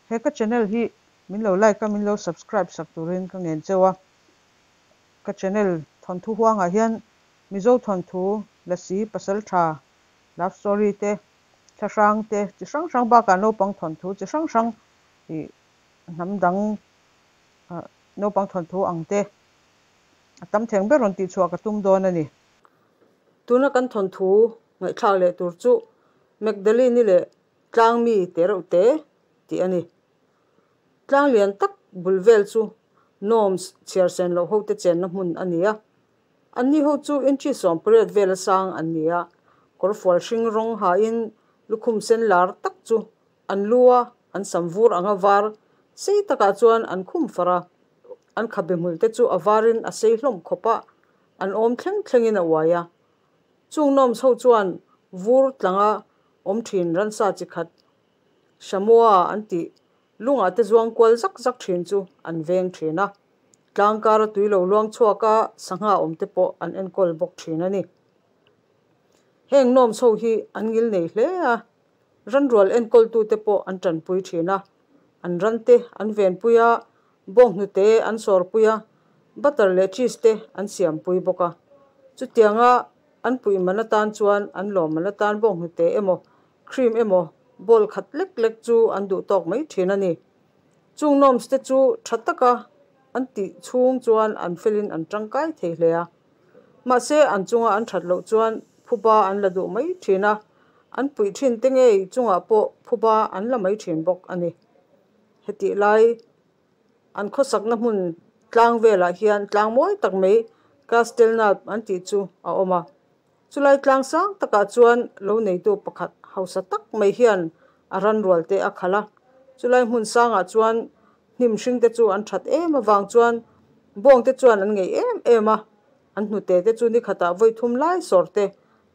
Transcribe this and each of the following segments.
He ka channel hi min lo like a, min lo subscribe sak turin ka ngen cheu a. Ka channel thawnthu huangah hian Mizo thawnthu, Lasi, Pasaltha, love story te, thlahrang te chi hrang hrang bakah naupang thawnthu chi hrang hrang ih hnam dang naupang thawnthu ang te a tam theng ber rawn tihchhuah ka tum dawn a ni. Tuna kan thawnthu ngaihthlak leh tur chu Magdalene-i leh Tlangmi te reuh te tih a ni. Tlang lian tak bul vel chu Gnomes chhiar sen loh hote chenna hmun a ni a. Anni ho chu inchi 18 vela sang an ni a, kawrfual hring rawng hain lukhum sen lar tak chu an lu a, an sam vur anga var sei takah chuan an khum far a. An khabe hmul te chu a varin a sei hlawm khawp a, an awm thleng thlengin a uai a. Chung Gnomes ho chuan vur tlanga awm thin ransa chi khat Samoa an tih lungah te zuang kual zak zak thin chu an veng thin a. Tlang kara tui lo luang chhuak a sangha awm te pawh an enkawl bawk thin a ni. Heng Gnomes ho hi an ngil nei hle a, ranrual enkawltu te pawh an tanpui thin a. An ran te an venpui a, bawnghnute an sawrpui a, butter leh cheese te an siampui bawk a. Chutianga an puih man atan chuan an lawmman atan bawnghnute emaw Cream emaw bowl khat lek lek chu an duh tawk mai thin a ni. Chung gnomes te chu tha taka an tih chhung chuan an felin an tangkai thei hle a. Mahse an chunga an that loh chuan phuba an la duh mai thin a, an puih thin te ngei chungah pawh phuba an la mai thin bawk a ni. Hetih lai an khawsakna hmun tlang velah hian tlang mawi tak mai Castelnau an tih chu a awm a. Chulai tlang sang takah chuan lo neitu pakhat hausa tak mai hian a ran rual te a khalh a. Chulai hmun sangah chuan hnim hring te chu an that em avang chuan bawng te chuan an ngei em em a, an hnute te chu ni khatah vawi thum lai sawr te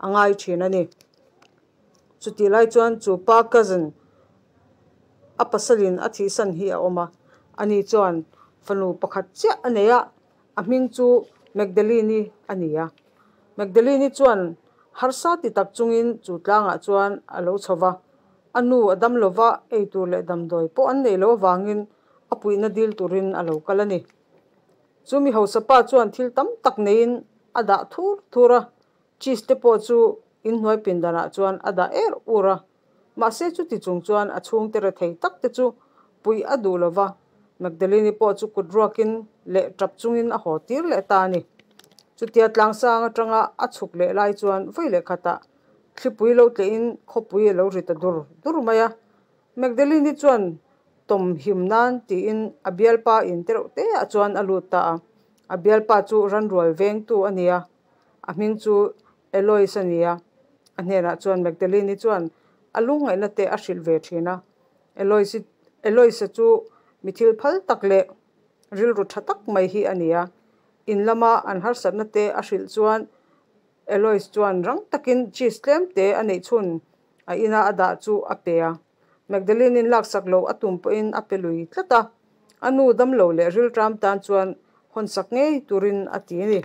a ngai thin a ni. Chutih lai chuan chu pa cousin a pasalin a thihsan hi a awm a, ani chuan fanu pakhat chiah a nei a, A hming chu Magdalene-i a ni a. Magdalene-i chuan harsa ti tak chungin chu tlangah chuan a lo chho va. A nu a dam lo va, ei tur leh damdawi pawh an neih loh avangin a puihna dil turin a lo kal a ni. Chu mi hausa pa chuan thil tam tak neiin a dah thur thur a, cheese te pawh chu inhnuai pindanah chuan a dah er ur a. Mahse chuti chung chuan a chhungte rethei tak te chu puih a duh lo va, Magdalene-i pawh chu kut ruakin leh tap chungin a haw tir leh ta a ni. Chutia tlangsang atanga a chhuk leh lai chuan vawi leh khatah thlipui lo tlehin khawpui a lo ri ta dur dur mai a. Magdalene-i chuan tawm him nan tiin a bialpa in tereuh te ah chuan a lut ta a. A bialpa chu ranrual vengtu a ni a, a hming chu Eloise a ni a, a hnenah chuan Magdalene-i chuan a lungngaihna te a hrilh ve thin a. Eloise Eloise chu mi thil phal tak leh rilru tha tak mai hi a ni a. In lama an harsatna te a hrilh chuan Eloise chuan rang takin cheese tlem te a neih chhun a ina a dah chu a pe a. Magdalene-in laksak loh a tum pawhin a pe lui tlat a, a nu damlo leh rilṭam tan chuan hawnsak ngei turin a ti a ni.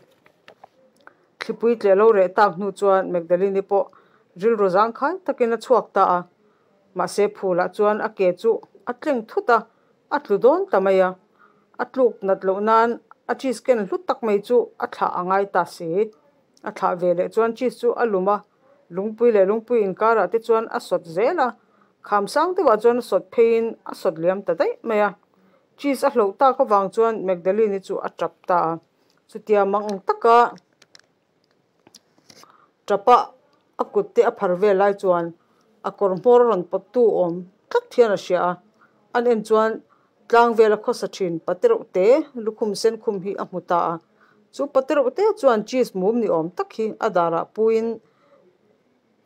Thlipui tleh lo reh tak hnu chuan Magdalene-i pawh rilru zangkhai takin a chhuak ta a, mahse phulah chuan a ke chu a tleng thut a, a tlu dawn ta mai a. A tluk nat loh nan a cheese ken hlu tak mai chu a thlah a ngai ta si. A thlah ve leh chuan cheese chu a lum a, Lungpui leh lungpui inkarah te chuan a sawt zel a, kham sang deuhah chuan a sawt pheiin a sawt liam ta daih mai a. Cheese a hloh tak avang chuan Magdalene-i chu a tap ta a, chutia mang ang taka tapa a kut te a phar vel lai chuan a kawr hmawr a rawn pawt tu awm tlat hian a hria a, an en chuan Tlang vela khawsa thin patereuh te lukhum sen khum hi a hmu ta a, chu patereuh te chuan cheese mum ni awm tak hi a darah puiin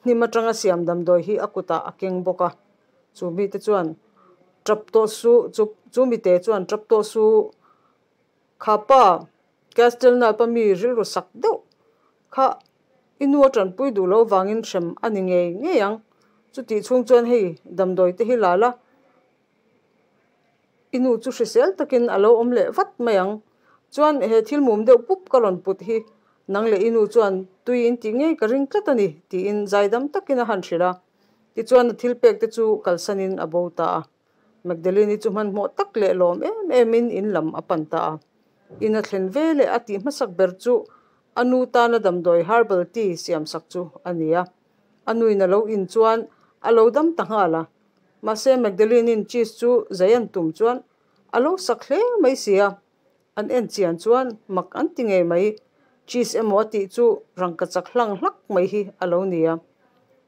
hnim atanga siam damdawi hi a kutah a keng bawk a, chu mite chuan tap tawh suh chu chu mite chuan tap tawh suh kha pa Castelnau pa mi rilru sak deuh kha i nu a tanpui duh loh vangin hrem a ni ngei ngei ang, chutih chhung chuan hei damdawi te hi la la. I nu chu hrisel takin a lo awm leh vat mai ang. Chuan he thil mum deuh pup ka rawn put hi nang leh i nu chuan tui in tih ngei ka ring tlat a ni tiin zaidam takin a han hrilh a. Tichuan a thil pek te chu kalsanin a bo ta a. Magdalene-i chu hmanhmawh tak leh lawm em emin in lam a pan ta a. In a thlen ve leh a tih hmasak ber chu a nu tana damdawi herbal tea siamsak chu a ni a. A nuin a lo in chuan a lo dam ta nghal a. Mahse Magdalene-in cheese chu zai an tum chuan a lo sak hle mai si a. An en chian chuan mak an ti ngei mai. Cheese emaw a tih chu rangkachak hlang hlak mai hi a lo ni a.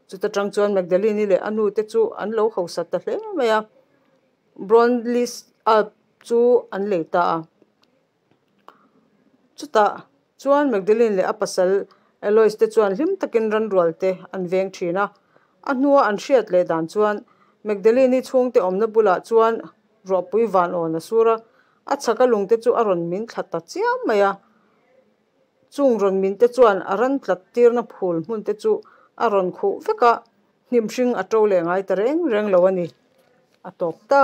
Chuta tang chuan Magdalene-i leh a nu te chu an lo hausa ta hle mai a. Bronlis Alp chu an lei ta a. Chutah chuan Magdalene leh a pasal Alois te chuan hlim takin ranrual te an veng thin a. A hnua an hriat leh dan chuan Magdalene-i chhungte awmna bulah chuan ruahpui van awn a sur a, a chhaka lungte chu a rawn min thla ta chiam mai a. Chung rawn min te chuan a ran tlat tirna phul hmun te chu a rawn khuh vek a, hnim hring a to leh ngai ta reng reng lo a ni. A tawp ta.